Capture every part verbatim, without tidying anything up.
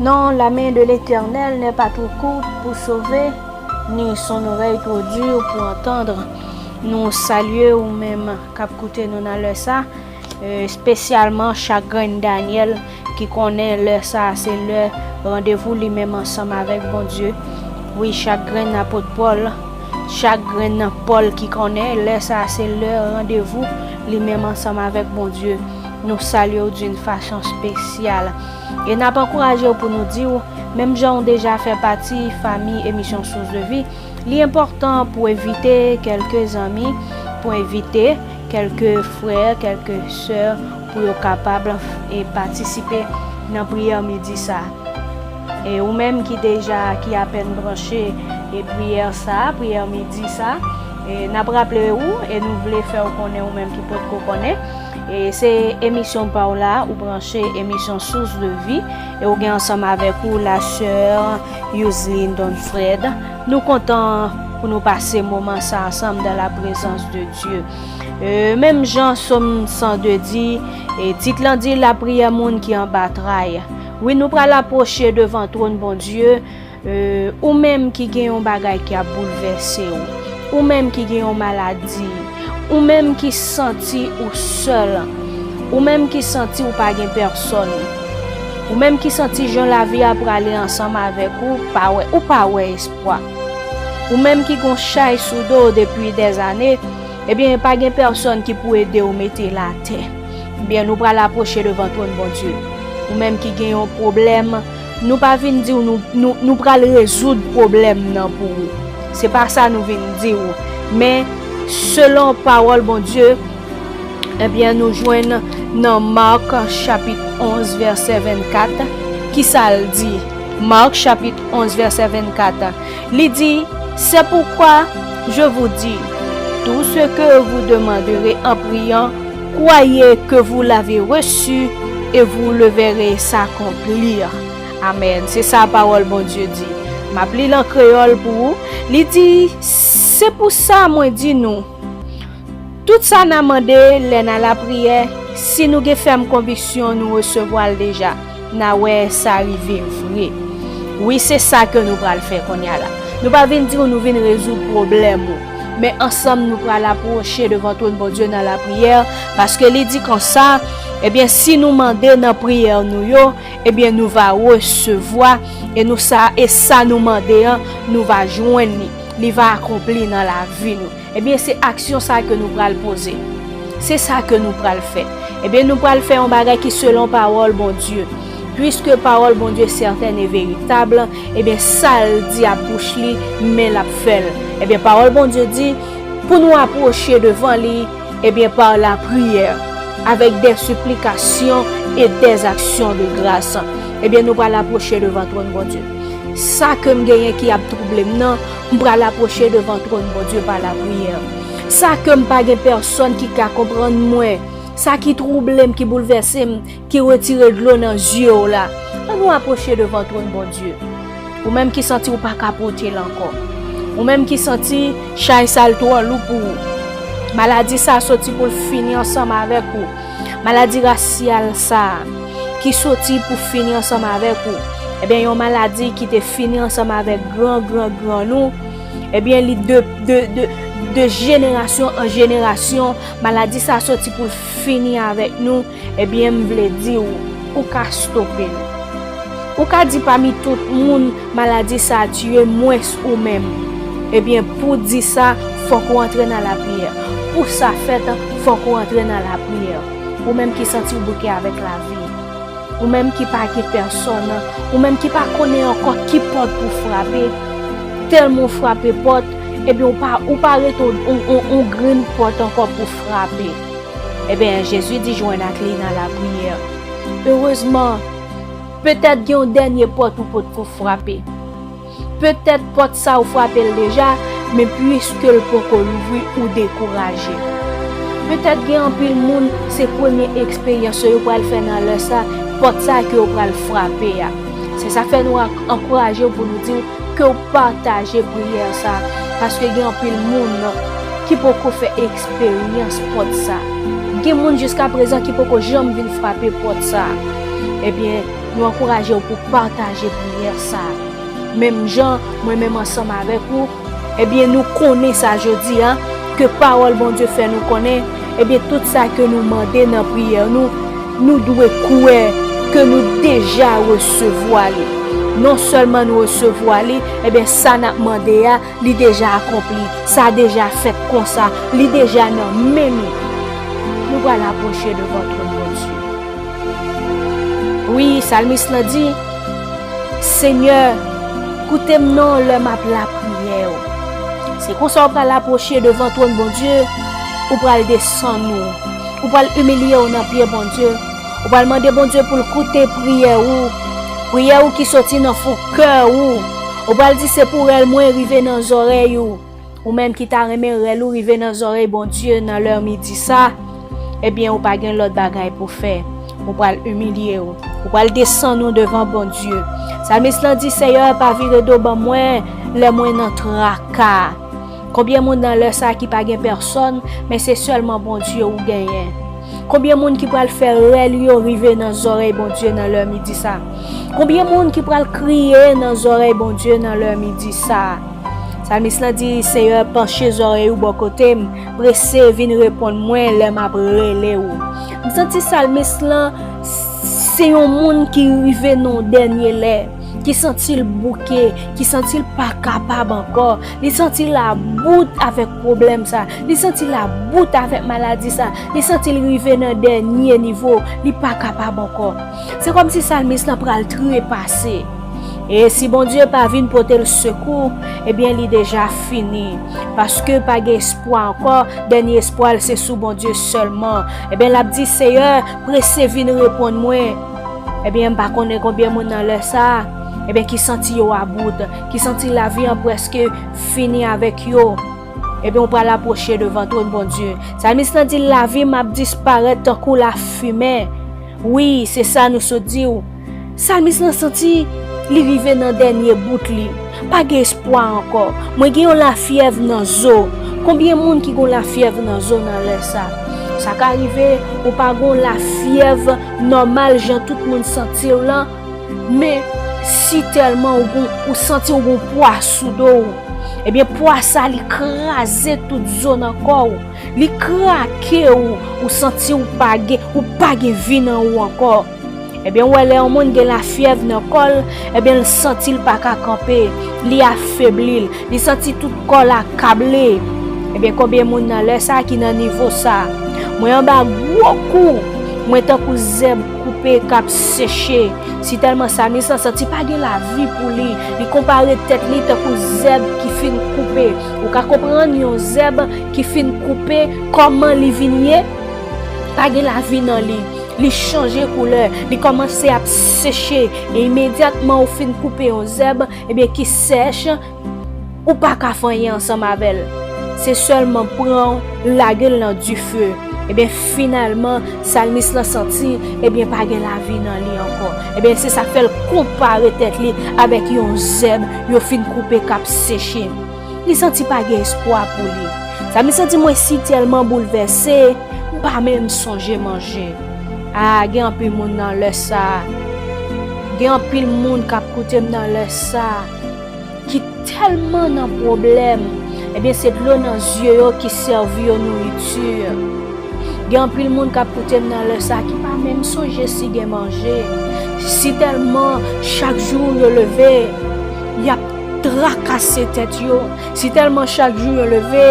Non, la main de l'Éternel n'est pas trop courte pour sauver, ni son oreille trop dure pour entendre. Nou salye ou menm k ap koute nou nan lè sa, e, espesyalman chak grenn Daniel ki konnen lè sa a se lè randevou li menm ansanm avèk Bondye. Wi, chak grenn apot Pòl, chak grenn Pòl ki konnen lè sa a se lè randevou li menm ansanm avèk Bondye. Nou salye w d'une façon spéciale. E n ap ankouraje w pou nou di w, menm jan w deja fè pati fanmi emisyon Source de Vie, li enpòtan pou envite kèlke zanmi, pou envite kèlke frè, kèlke sè, pou yo kapab, e, patisipe nan priyè midi sa a. E ou menm ki deja, ki apèn branche, e, priyè sa a, priyè midi sa a, e n ap raple ou, e nou vle fè w konnen ou menm ki potko konnen, e se emisyon pa w la, ou branche emisyon Source de Vie, e ou gen ansanm avèk ou la sè Youseline Donfred. Nou kontan pou nou pase moman sa ansanm dans la présence de Dieu. E, menm jan Sòm san de di, e, tit lan di, lapriyè moun ki anba tray. Wi, nou pral apwoche devan twòn Bondye. E, ou menm ki gen yon bagay ki ap boulvèse w, ou menm ki gen yon maladi, ou menm ki santi ou sèl, ou menm ki santi ou pa gen pèsòn, ou menm ki santi jan lavi a prale ansanm avèk ou, pa wè, ou pa wè espwa. Ou menm ki gon chay sou do w depi dèzane, ebyen, pa gen pèsòn ki pou ede w mete l atè. Ebyen, nou pral apwoche devan twòn Bondye. Ou menm ki gen yon pwoblèm, nou pa vin di w nou, nou, nou pral rezoud pwoblèm nan pou ou. Se pa sa nou vin di w. Men, selon pawòl Bondye, ebyen, nou jwenn nan Mak chapit onz, vèsè vennkat, ki sa l di? Mak chapit onz, vèsè vennkat, li di, c'est pourquoi je vous dis, tout ce que vous demanderez en priant, croyez que vous l'avez reçu et vous le verrez s'accomplir. Amèn. Se sa pawòl Bondye di. M ap li l an kreyòl pou ou. Li di, se pou sa mwen di nou, tout sa n a mande lè n a lapriyè, si nou gen fèm konviksyon nou resevwa l deja, n a wè sa rive vre. Wi, se sa ke nou pral fè kounye a la. Nou pa vin di w nou vin rezoud pwoblèm ou, men ansanm nou pral apwoche devan twòn Bondye nan lapriyè, paske li di konsa, ebyen, si nou mande nan priyè nou yo, ebyen, nou va resevwa, e nou sa, e sa nou mande an, nou va jwenn li. Li va akonpli nan lavi nou. Ebyen, se aksyon sa ke nou pral poze. Se sa ke nou pral fè. Ebyen, nou pral fè yon bagay ki selon pawòl Bondye. Puiske pawòl Bondye sètèn e veritab, ebyen, sa l di ak bouch li, men l ap fè l. Ebyen, pawòl Bondye di, pou nou apwoche devan li, ebyen, par la prière, avec des supplications et des actions de grâce. Ebyen, nou pral apwoche devan twòn Bondye. Sa ke m genyen ki ap twouble m nan, m pral apwoche devan twòn Bondye pa lapriyè. Sa ke m pa gen pèsòn ki ka konprann mwen, sa ki twouble m, ki boulvèse m, ki retire dlo nan zye w la, ann nou apwoche devan twòn Bondye. Ou menm ki santi w pa ka pote l ankò. Ou menm ki santi chay sa l twò lou pou ou. Maladi sa soti pou l fini ansanm avèk ou. Maladi rasyal sa a, ki soti pou fini ansanm avèk ou. Ebyen, yon maladi ki te fini ansanm avèk gran, gran, gran nou. Ebyen, li de, de, de, de jenerasyon an jenerasyon, maladi sa soti pou l fini avèk nou. Ebyen, m vle di w, ou ka stope l. Ou ka di pami tout moun maladi sa a tiye mwens ou menm. Ebyen, pou di sa, fòk ou antre nan lapriyè. Pou sa fèt, fòk ou antre nan lapriyè. Ou menm ki santi w bouke avèk lavi. Ou menm ki pa gen pèsòn, ou menm ki pa konnen ankò ki pòt pou frape. Tèlman w frape pòt, ebyen, ou pa, ou pa rete yon, yon, yon, yon grenn pòt ankò pou frape. Ebyen, Jezi di jwenn ak li nan lapriyè. Erezman, petèt gen yon dènye pòt ou potko frape. Petèt pòt sa ou frape l deja, men piske l poko louvri, ou dekouraje. Petèt gen anpil moun, se premye eksperyans yo yo pral fè nan lè sa, pòt sa ke yo pral frape a. Se sa k fè nou ak-, ankouraje w pou nou di w ke w pataje priyè sa, paske gen anpil moun ki poko fè eksperyans pòt sa. Gen moun jiska prezan ki poko janm vin frape pòt sa. Ebyen, Nou ankouraje w pou pataje priyè sa a. Menm jan, mwen menm ansanm avèk ou, ebyen, nou konnen sa jodi a, ke pawòl Bondye fè nou konnen, ebyen, tout sa ke nou mande nan priyè nou, nou dwe kwè ke nou deja resevwa li. Non sèlman nou resevwa li, ebyen, sa n ap mande a, li deja akonpli, sa deja fèt konsa, li deja nan men nou. Nou pral apwoche devan twòn Bondye. Wi, salmis lan di, Senyè, koute m non lè m ap lapriyè w. Se konsa w pral apwoche devan twòn Bondye, ou pral desann ou, ou pral imilye w nan pye Bondye, ou pral mande Bondye pou l koute priyè ou, priyè ou ki soti nan fon kè ou, ou pral di se pou rèl mwen rive nan zòrèy ou. Ou menm ki ta renmen rèl ou rive nan zòrèy Bondye nan lè midi sa, ebyen, ou pa gen lòt bagay pou fè. Ou pral imilye w. Ou pral desann ou devan Bondye. Salmis lan di, Seyè, pa vire do ban mwen lè mwen nan traka. Konbyen moun nan lè sa ki pa gen pèsòn, men se sèlman Bondye ou genyen? Konbyen moun ki pral fè rèl yo rive nan zòrèy Bondye nan lè midi sa? Konbyen moun ki pral kriye nan zòrèy Bondye nan lè midi sa? Salmis lan di, Seyè, panche zòrèy ou bò kote m, prese vin reponn mwen lè m ap rele ou. M santi salmis lan se yon moun ki rive nan yon dènye lè, ki santi l bouke, ki santi l pa kapab ankò. Li santi l about avèk pwoblèm sa, li santi l about avèk maladi sa, li santi l rive nan dènye nivo, li pa kapab ankò. Se kòmsi salmis lan pral trepase. E si Bondye pa vin pote l sekou, ebyen, li deja fini. Paske pa gen espwa ankò, dènye espwa l se sou Bondye sèlman. Ebyen, l ap di, Seyè, prese vin reponn mwen. Ebyen, m pa konnen konbyen moun nan lè sa a, ebyen, ki santi yo about, ki santi lavi an prèske fini avèk yo. Ebyen, ou pral apwoche devan twòn Bondye. Salmis lan di, lavi m ap disparèt tankou lafimen. Wi, se sa nou sot di w. Salmis lan santi li rive nan dènye bout li. Pa gen espwa ankò. Mwen gen yon lafyèv nan zo. Konbyen moun ki gen yon lafyèv nan zo nan lè sa? Sa ka rive ou pa gen yon lafyèv nòmal jan tout moun santi w lan, men si tèlman ou gon, ou santi w gon pwa sou do w, ebyen, pwa sa li kraze tout zo nan kò w. Li krake w, ou santi w pa gen, ou pa gen vi nan ou ankò. Ebyen, ou wè lè yon moun gen lafyèv nan kò l, ebyen, l santi l pa ka kanpe, li afebli, li santi tout kò l akable. Ebyen, konbyen moun nan lè sa ki nan nivo sa? Mwen anba gwo kou, mwen tankou zèb koupe k ap seche. Si tèlman salmis lan santi pa gen lavi pou li, li konpare tèt li tankou zèb ki fin koupe. Ou ka konprann yon zèb ki fin koupe, kòman li vin ye? Pa gen lavi nan li. Li chanje koulè, li kòmanse ap seche. E imedyatman ou fin koupe yon zèb, ebyen, ki sèch, ou pa ka fè anyen ansanm avè l. Se sèlman pran l, lage l nan dife. Ebyen, finalman, salmis lan santi, ebyen, pa gen lavi nan li ankò. Ebyen, se sa k fè l konpare tèt li avèk yon zèb yo fin koupe k ap seche. Li santi pa gen espwa pou li. Salmis lan di, mwen sitèlman boulvèse, m pa menm sonje manje. A, gen anpil moun nan lè sa a. Gen anpil moun k ap koute m nan lè sa a, ki tèlman nan pwoblèm. Ebyen, se dlo nan zye yo ki sèvi yo nouriti. Gen anpil moun k ap koute m nan lè sa a ki pa menm sonje si gen manje. Si tèlman chak jou yo leve, y ap trakase tèt yo. Si tèlman chak jou yo leve,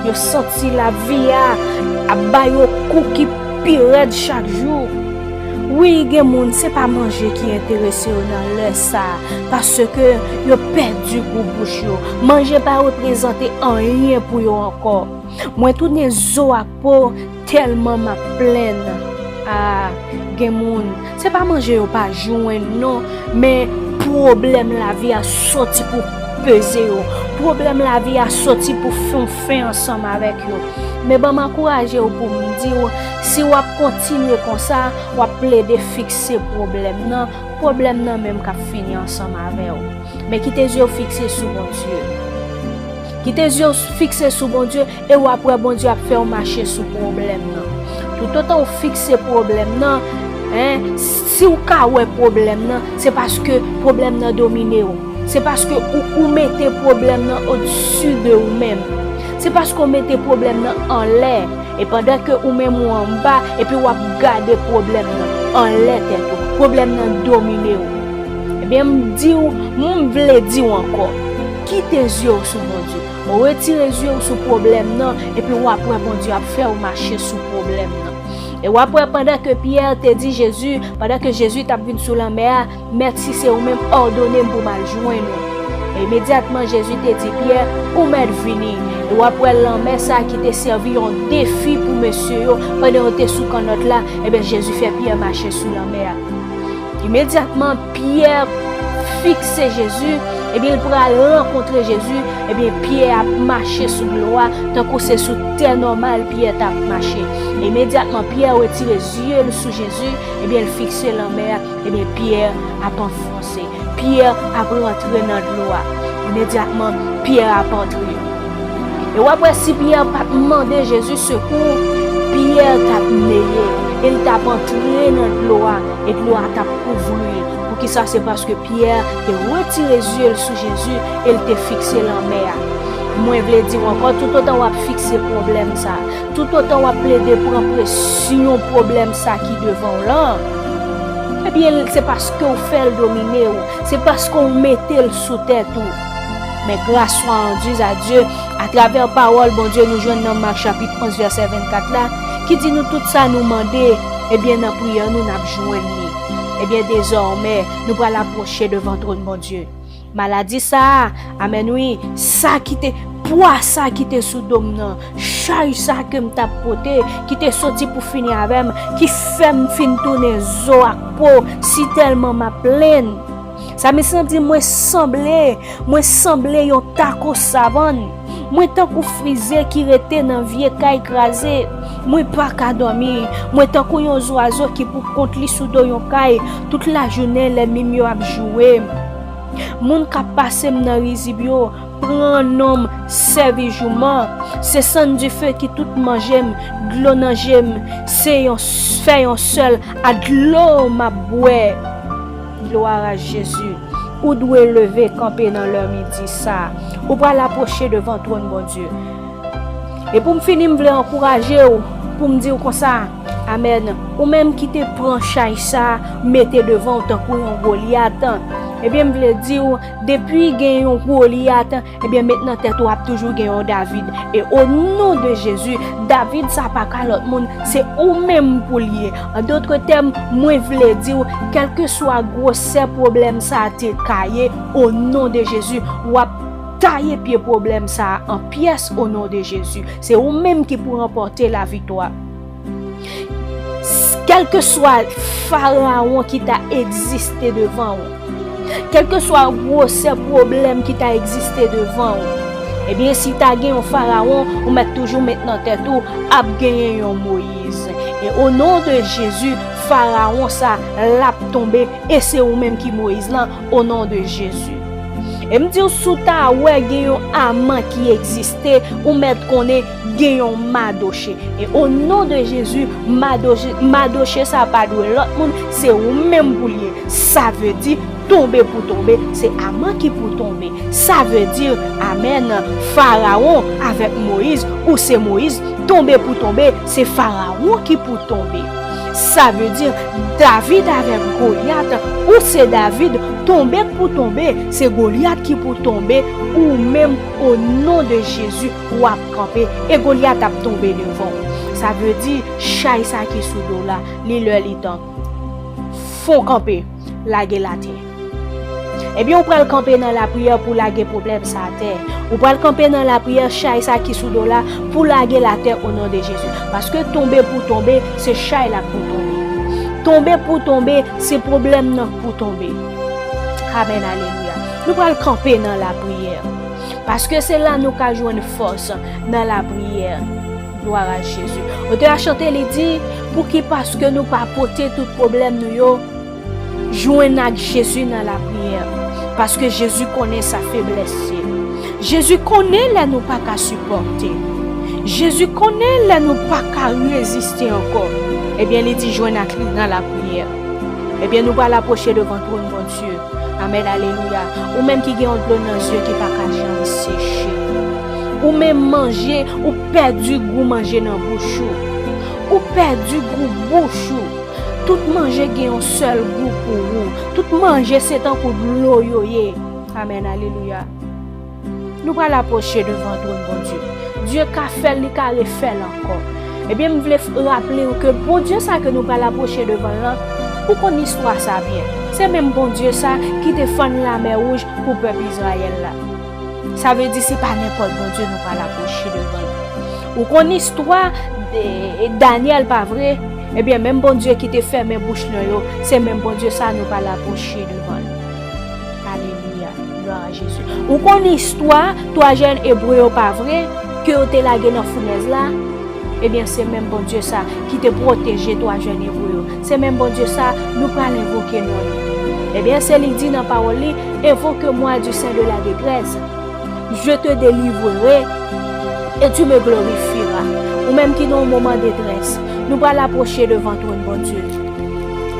yo santi lavi a ap ba yo kou ki pi rèd chak jou. Wi, gen moun, se pa manje ki enterese yo nan lè sa a, paske yo pèdi gou bouch yo. Manje pa reprezante anyen pou yo ankò. Mwen tounen zo ak po tèlman m ap plenn. A, gen moun, se pa manje yo pa jwenn non, men pwoblèm lavi a soti pou peze yo. Pwoblèm lavi a soti pou fè yon fen ansanm avèk yo. Men ban m ankouraje w pou m di w, si w ap kontinye konsa, w ap plede fikse pwoblèm nan, pwoblèm nan menm k ap fini ansanm avè w. Men kite zye w fikse sou Bondye. Kite zye w fikse sou Bondye e w ap wè Bondye ap fè w mache sou pwoblèm nan. Toutotan w fikse pwoblèm nan, Hein? Si w ka wè pwoblèm nan, se paske pwoblèm nan domine w. Se paske ou, ou mete pwoblèm nan odsi de ou menm. Se paske w mete pwoblèm nan anlè. E pandan ke ou menm ou anba, epi w ap gade pwoblèm nan anlè tèt ou, pwoblèm nan domine w. Ebyen, m di w, m vle di w ankò, kite zye w sou Bondye. Retire zye w sou pwoblèm nan, epi w ap wè Bondye ap fè w mache sou pwoblèm nan. E w ap wè pandan ke Pyè te di Jezi, pandan ke Jezi t ap vin sou lanmè a, Mèt, si se ou menm, òdone m pou m al jwenn ou. E imedyatman, Jezi te di Pyè, ou mèt vini. E w ap wè lanmè sa a ki te sèvi yon defi pou mesye yo pandan yo te sou kannòt la, ebyen, Jezi fè Pyè mache sou lanmè a. Imedyatman, Pyè fikse Jezi, ebyen, l pral rankontre Jezi, ebyen, Pyè ap mache sou dlo a, tankou se sou tè nòmal Pyè t ap mache. Imedyatman, Pyè retire zye l sou Jezi, ebyen, l fikse lanmè a. Ebyen, Pyè ap anfonse. Pyè ap rantre nan dlo a. Imedyatman, Pyè ap antre. E w ap wè, si Pyè pa t mande Jezi sekou, Pyè t ap neye. E l t ap antre nan dlo a. E dlo a t ap kouvri l. Poukisa? Se paske Pyè te retire zye l sou Jezi e l te fikse lanmè a. Mwen vle di w ankò, toutotan w ap fikse pwoblèm sa a, toutotan w ap plede pran presyon pwoblèm sa ki devan w lan, ebyen, se paske w fè l domine w, se paske w mete l sou tèt ou. Men grâce soit rendue à Dieu, atravè pawòl Bondye nou jwenn nan Mak chapit onz vèsè vennkat la, ki di nou tout sa nou mande, ebyen, nan priyè nou, n ap jwenn li. Ebyen, dezòmè, nou pral apwoche devan twòn Bondye. Maladi sa a, amèn wi, sa ki te, pwa sa ki te sou do m nan, chay sa ke m t ap pote, ki te soti pou fini avè m, ki fè m fin tounen zo ak po, sitèlman m ap plenn. Sa m santi mwen sanble, mwen sanble yon tako savann. Mwen tankou frize ki rete nan vye kay kraze. Mwen pa ka dòmi. Mwen tankou yon zwazo ki pou kont li sou do yon kay. Tout lajounen, lènmi m yo ap joure m. Moun k ap pase m nan rizib yo pran non m sèvi jouman. Se sann dife ki tout manje m, dlo nan je m, se yon s-, fè yon sèl a dlo m ap bwè. Glwa a Jezi. Ou dwe leve kanpe nan lè midi sa a. Ou pral apwoche devan twòn Bondye. E pou m fini, m vle ankouraje w, pou m di w konsa, amèn, ou menm ki te pran chay sa a, mete devan w tankou yon Golyat, ebyen, m vle di w, depi gen yon Golyat, ebyen, met nan tèt ou ap toujou gen yon David. E o non de Jezi, David sa pa ka lòt moun, se ou menm pou l ye. An dòt tèm, mwen vle di w, kèlkeswa gwosè pwoblèm sa a te ka ye, o non de Jezi, w ap taye pye pwoblèm sa a an pyès o non de Jezi. Se ou menm ki pou ranpòte laviktwa. Kèlkeswa farawon ki ta egziste devan w, kèlkeswa gwosè pwoblèm ki ta egziste devan w, ebyen, si ta gen yon farawon, ou mèt toujou met nan tèt ou, ap genyen yon Moyiz. E o non de Jezi, farawon sa, l ap tonbe, e se ou menm ki Moyiz lan, o non de Jezi. E m di w, si w ta wè gen yon aman ki egziste, ou mèt konnen gen yon madoche. E o non de Jezi, madoche, madoche sa pa dwe lòt moun, se ou menm pou l ye. Sa vle di, tonbe pou tonbe, se aman ki pou tonbe. Sa vle di, amèn, farawon avèk Moyiz, ou se Moyiz, tonbe pou tonbe, se farawon ki pou tonbe. Sa vle di, David avèk Golyat, ou se David, tonbe pou tonbe, se Golyat ki pou tonbe, ou menm, o non de Jezi, w ap kanpe, e Golyat ap tonbe devan w. Sa vle di, chay sa ki sou do w la, li lè li tan. Fon kanpe, lage l atè. Ebyen, ou pral kanpe nan lapriyè pou lage pwoblèm sa atè. Ou pral kanpe nan lapriyè, chay sa ki sou do w la, pou lage l atè o non de Jezi. Paske tonbe pou tonbe, se chay la pou tonbe. Tonbe pou tonbe, se pwoblèm nan pou tonbe. Amèn, alelouya. Nou pral kanpe nan lapriyè. Paske se la nou ka jwenn fòs nan lapriyè. Glwa a Jezi. Otè a chante, li di, pouki paske nou pa pote tout pwoblèm nou yo jwenn ak Jezi nan lapriyè? Paske Jezi konnen sa feblès ye. Jezi konnen lè nou pa ka sipòte. Jezi konnen lè nou pa ka reziste ankò, ebyen, li di, jwenn ak li nan lapriyè. Ebyen, nou pral apwoche devan twòn Bondye. Amèn, alelouya. Ou menm ki gen yon dlo nan zye ki pa ka janm seche. Ou menm manje, ou pèdi gou manje nan bouch ou. Ou pèdi gou bouch ou. Tout manje gen yon sèl gou pou ou. Tout manje se tankou dlo yo ye. Amèn, alelouya. Nou pral apwoche devan twòn Bondye. Dye ka fè l, li ka refè l ankò. Ebyen, m vle f-, raple w ke Bondye sa ke nou pral apwoche devan l lan, ou konn istwa sa byen. Se menm Bondye sa ki te fann Lamè Wouj pou pèp Izrayèl la. Sa vle di se pa nenpòt Bondye nou pral apwoche devan l. Ou konn istwa de Danyèl, pa vre? Ebyen, menm Bondye ki te fèmen bouch lyon yo, se menm Bondye sa nou pral apwoche devan l. Alelouya. Glwa a Jezi. Ou konn istwa twa jèn Ebre yo, pa vre, ke yo te lage nan founèz la? Ebyen, se menm Bondye sa ki te pwoteje twa jèn Ebre yo. Se menm Bondye sa nou pral envoke non li. Ebyen, se li di nan pawòl li, invoque-moi du sein de la détresse. Je te délivrerai et tu me glorifieras. Ou menm ki nan yon moman detrès, nou pral apwoche devan twòn Bondye.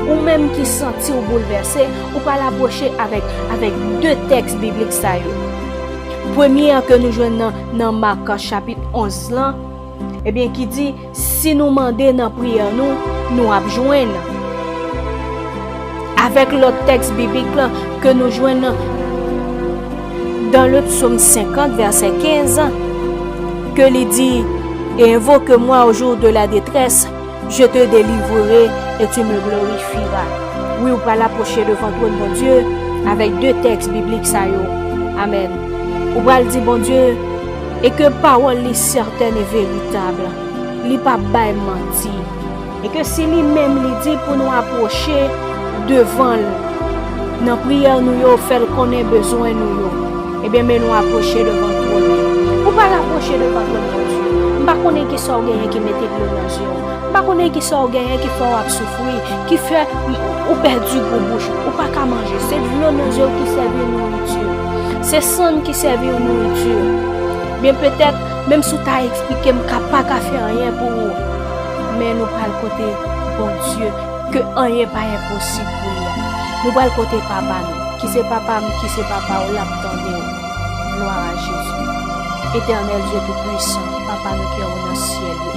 Ou menm ki santi w boulvèse, ou pral apwoche avèk, avèk de tèks biblik sa yo. Premye an ke nou jwenn nan, nan Mak chapit onz lan, ebyen, ki di, si nou mande nan priyè nou, nou ap jwenn. Avèk lòt tèks biblik lan ke nou jwenn nan, dans le psaume cinquante, verset quinze, ke li di, et invoque-moi au jour de la détresse, je te délivrerai et tu me glorifieras. Wi, ou pral apwoche devan twòn Bondye avèk de tèks biblik sa yo. Amèn. Ou pral di Bondye, e ke pawòl li sètèn e veritab, li pa bay manti. E ke si li menm li di pou nou apwoche devan l nan priyè nou yo, fè l konnen bezwen nou yo, ebyen, men nou apwoche devan twòn li. Ou pral apwoche devan twòn Bondye. M pa konnen kisa w genyen ki mete dlo nan zye w. M pa konnen kisa w genyen ki fè w ap soufri, ki fè ou pèdi gou bouch ou, ou pa ka manje. Se dlo nan zye w ki sèvi nouriti. Se sann ki sèvi nouriti. Byen petèt, menm si w ta eksplike m, ka pa ka fè anyen pou ou. Men nou pral kote Bondye, ke anyen pa enposib pou li a. Nou pral kote Papa nou, ki se Papa m, ki se Papa w, l ap tande w. Glwa a Jezi. Etènèl Dye Toupwisan, Papa nou ki anwo nan syèl yo.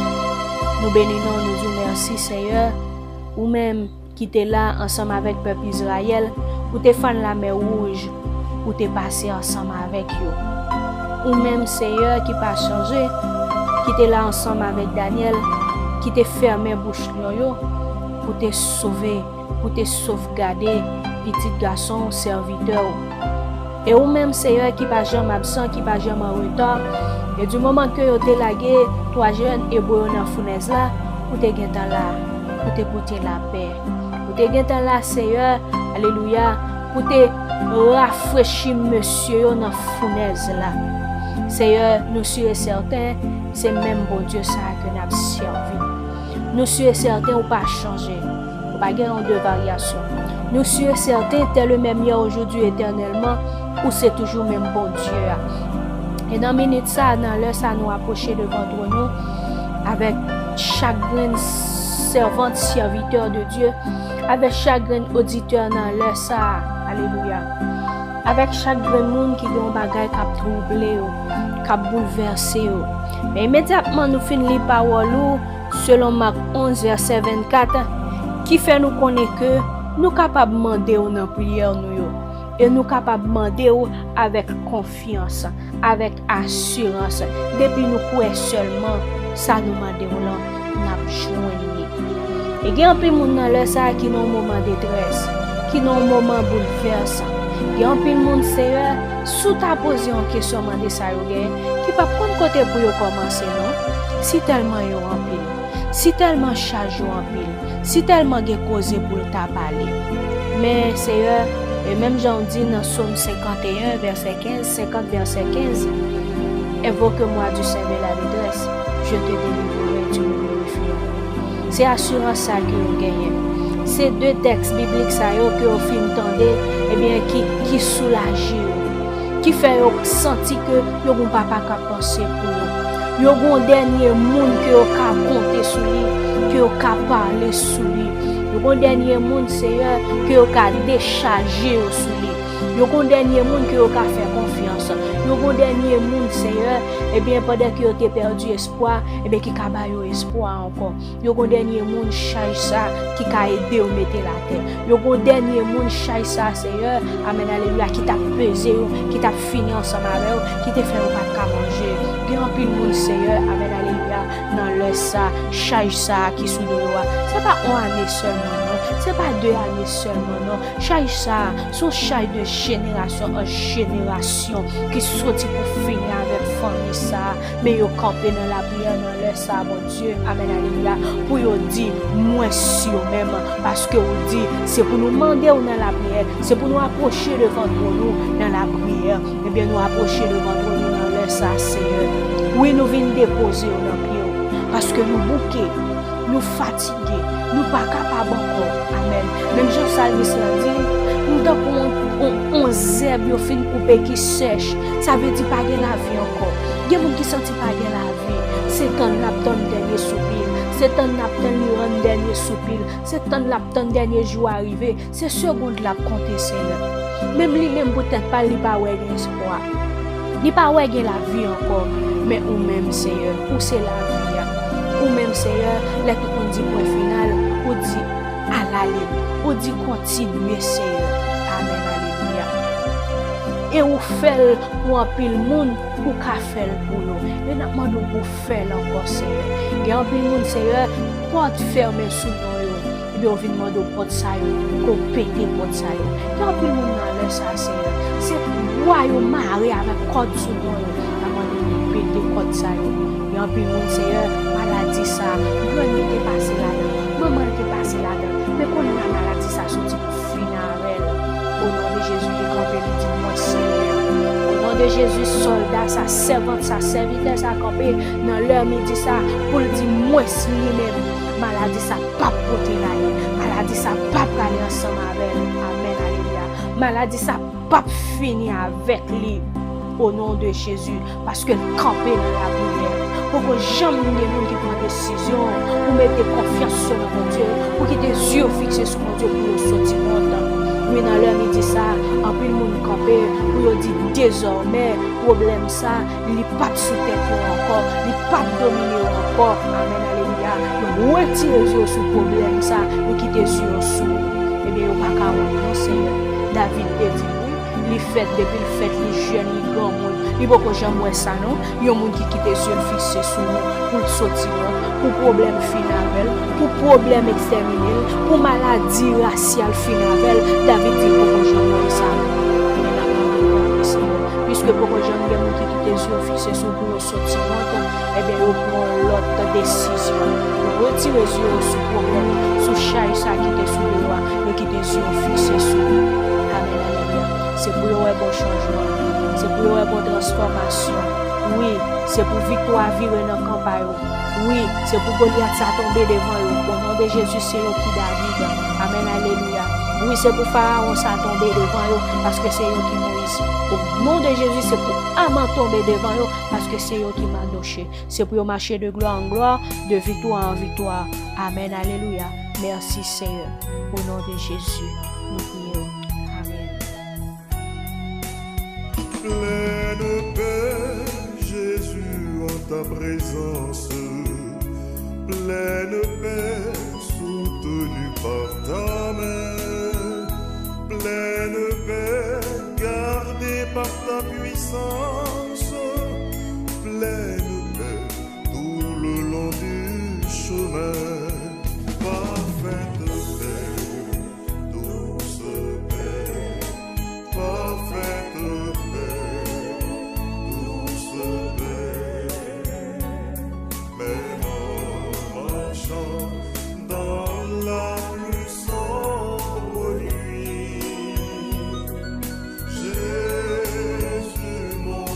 Nou beni non w, nou di w mèsi, Seyè, ou menm ki te la ansanm avèk pèp Izrayèl, ou te fann Lamè Wouj, ou te pase ansanm avèk yo. Ou menm, Seyè, ki pa chanje, ki te la ansanm avèk Danyèl, ki te fèmen bouch lyon yo, ou te sove, ou te sovgade pitit gason w, sèvitè w. E ou menm, Seyè, ki pa janm absan, ki pa janm an reta, e di moman ke yo te lage twa jèn Ebre yo nan founèz la, ou te gentan la, ou te pote lapè. Ou te gentan la, Seyè, alelouya, pou te rafrechi mesye yo nan founèz la. Seyè, nou si e sèten, se menm Bondye sa a ke n ap sèvi. Nou si e sèten, ou pa chanje. Ou pa gen yon de varyasyon. Nou si e sèten, t'es le même hier, aujourd'hui, éternellement, ou se toujou menm Bondye a. E nan minit sa, nan lè sa, nou apwoche devan twòn ou avèk chak grenn sèvant, sèvitè de Dye, avèk chak grenn oditè nan lè sa a. Alelouya. Avèk chak grenn moun ki gen yon bagay k ap twouble yo, k ap boulvèse yo. Men imedyatman nou fin li pawòl ou, selon Mak onz, vèsè vennkat, ki fè nou konnen ke nou kapab mande w nan priyè nou yo. E nou kapab mande w avèk konfyans, avèk asirans. Depi nou kwè sèlman sa nou mande w lan, n ap jwenn li. E gen anpil moun nan lè sa a ki nan yon moman detrès, ki nan yon moman boulvèsan. Gen anpil moun, Seyè, si w ta poze yon kesyon, mande sa yo genyen, ki p ap konn kote pou yo kòmanse non. Si tèlman yo anpil, si tèlman chaj yo anpil, si tèlman gen koze pou l ta pale. Men, Seyè, e menm jan w di nan Sòm senkanteyen, vèsè kenz, senkant, vèsè kenz, invoque-moi du sein de la détresse, je te délivrerai, tu me glorifieras. Se asirans sa ke yo genyen. Se de tèks biblik sa yo ke yo fin tande, ebyen, ki, ki soulaje yo, ki fè yo santi ke yo gon papa k ap panse pou yo. Yo gon dènye moun ke yo ka konte sou li, ke yo ka pale sou li. Yo gon dènye moun, Seyè, ke yo ka dechaje yo sou li. Yo gon dènye moun ke yo ka fè konfyans. Yo gon dènye moun, Seyè, ebyen, pandan ke yo te pèdi espwa, ebyen, ki ka ba yo espwa ankò. Yo gon dènye moun, chay sa ki ka ede yo mete l atè. Yo gon dènye moun, chay sa, Seyè, amèn, alelouya, ki t ap peze yo, ki t ap fini ansanm avè yo, ki te fè yo pa t ka manje. Gen anpil moun, Seyè, amèn, alelouya, nan lè sa, chay sa ki sou do yo a, se pa yon ane sèlman, non. Se pa de ane sèlman, non. Chay sa, se yon chay de jenerasyon an jenerasyon ki soti pou fini avèk fanmi sa, men yo kanpe nan lapriyè nan lè sa, Bondye, amèn, alelouya, pou yo di mwens yo menm, paske ou di, se pou nou mande w nan lapriyè, se pou nou apwoche devan twòn ou nan lapriyè. Ebyen, nou apwoche devan twòn ou nan lè sa, Seyè. Wi, nou vin depoze yo nan pye w, paske nou bouke, nou fatige, nou pa kapab ankò. Amèn. Menm jan salmis lan di, nou tankou yon, yon, yon zèb yo fin koupe ki sèch. Sa vle di pa gen lavi ankò. Gen moun ki santi pa gen lavi. Se tann l ap tann dènye soupi l. Se tann l ap tann li rann dènye soupi l. Se tann l ap tann dènye jou a rive. Se segond l ap konte, Seyè. Menm li menm pou tèt pa l, li pa wè gen espwa. Li pa wè gen lavi ankò. Men ou menm, Seyè, ou se lavi a. Ou menm, Seyè, lè tout moun di pwen final, ou di alalem. Ou di kontinye, Seyè. Amèn, alelouya. E ou fè l pou anpil moun, ou ka fè l pou yo. E n ap mande w pou w fè l ankò, Seyè. Gen anpil moun, Seyè, pòt fèmen sou non yo. Ebyen, ou vin mande w pòt sa yo, ke w pete pòt sa yo. Gen anpil moun nan lè sa, Seyè, se bwa yo mare avèk kòd sou non yo. N ap mande w pou w pete kòd sa yo. Gen anpil moun, Seyè, maladi sa, grann li te pase ladan, manman l te pase ladan. Men kounye a maladi sa soti pou fini avè l. O non de Jezi, li kanpe, li di mwens li menm. O non de Jezi, sòlda sa, sèvant sa, sèvitè sa kanpe nan lè midi sa pou l di mwens li menm. Maladi sa p ap pote l ale. Maladi sa p ap prale ansanm avè l. Amèn, alelouya. Maladi sa p ap fini avèk li. O non de Jezi, paske l kanpe nan lapriyè. Poko janm gen moun ki pran desizyon pou mete konfyans yo nan Bondye, pou kite zye yo fikse sou Bondye pou yo soti wont. Wi, nan lè midi sa, anpil moun kanpe pou yo di dezòmè pwoblèm sa, li p ap sou tèt yo ankò, li p ap domine yo ankò. Amèn, alelouya. Yo retire zye yo sou pwoblèm sa, yo kite zye yo sou ou. Ebyen, yo pa ka wè non, Seyè. David te di, wi, li fèt, depi l fèt, li jèn, li granmoun. Li poko janm wè sa, non. Yon moun ki kite zye l fikse sou ou, pou l soti wont, pou pwoblèm fin avè l, pou pwoblèm ekstèmine l, pou maladi rasyal fin avè l, David di l poko janm wè sa. Men n ap mande w, Seyè, piske poko janm gen moun ki kite zye yo fikse sou ou pou yo soti wont, ebyen, yo pran lòt desizyon. Yo retire zye yo sou pwoblèm, sou chay sa ki te sou do yo a, yo kite zye yo fikse sou ou. Amèn, alelouya. Se pou yo wè bon chanjman. Se pou yo wè bon transfòmasyon. Wi, se pou viktwa vire nan kan pa yo. Wi, se pou Golyat sa tonbe devan yo. O non de Jezi, se yo ki David. Amèn, alelouya. Wi, se pou Farawon sa tonbe devan yo, paske se yo ki Moyiz. O non de Jezi, se pou Aman tonbe devan yo, paske se yo ki Madoche. Se pou yo mache de glwa an glwa, de viktwa an viktwa. Amèn, alelouya. Mèsi, Seyè. O non de Jezi, nou priye w. Amèn. Pleine paix, Jésus, en ta présence. Pleine paix, soutenu par ta main. Pleine paix, gardé par ta puissance. Pleine paix, tout le long du chemin. Parfaite paix, douce paix, parfaite paix, douce paix. Même en marchant dans la nuit sombre nuit, Jésus, mon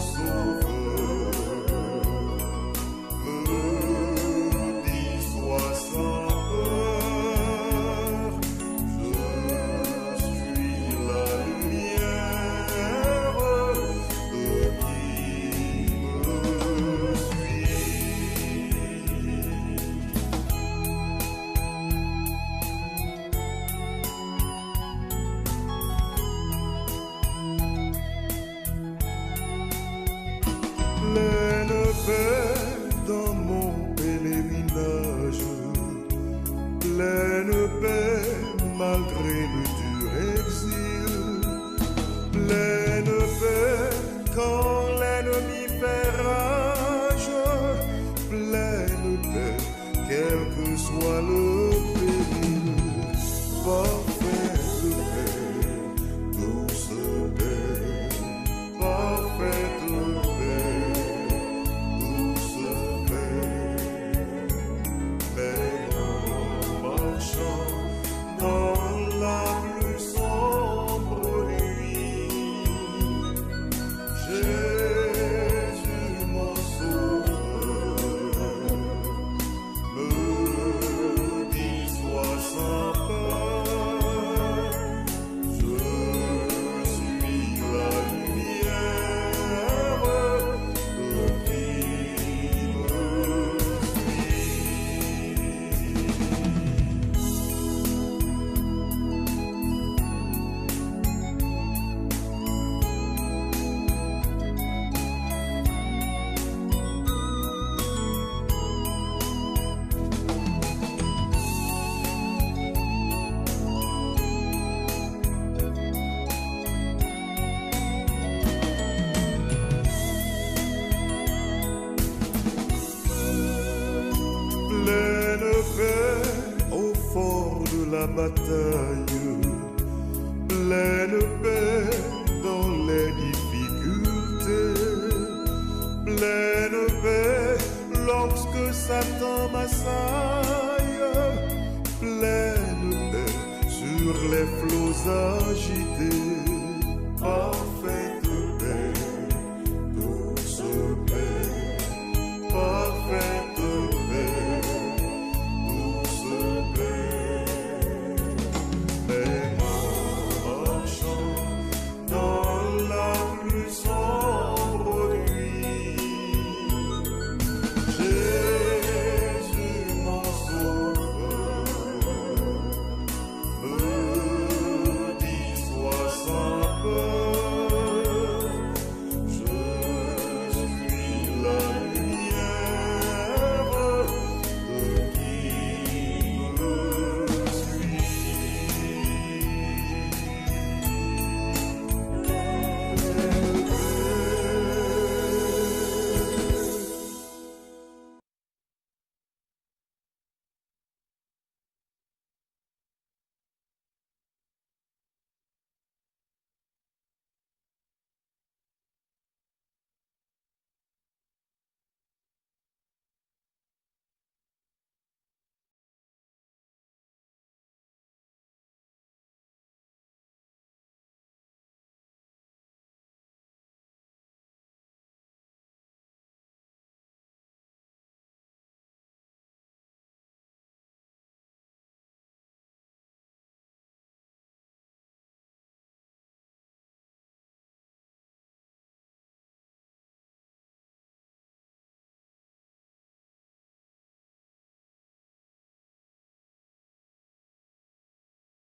la bataille. Pleine paix dans les difficultés, pleine paix lorsque Satan m'assaille, pleine paix sur les flots agités.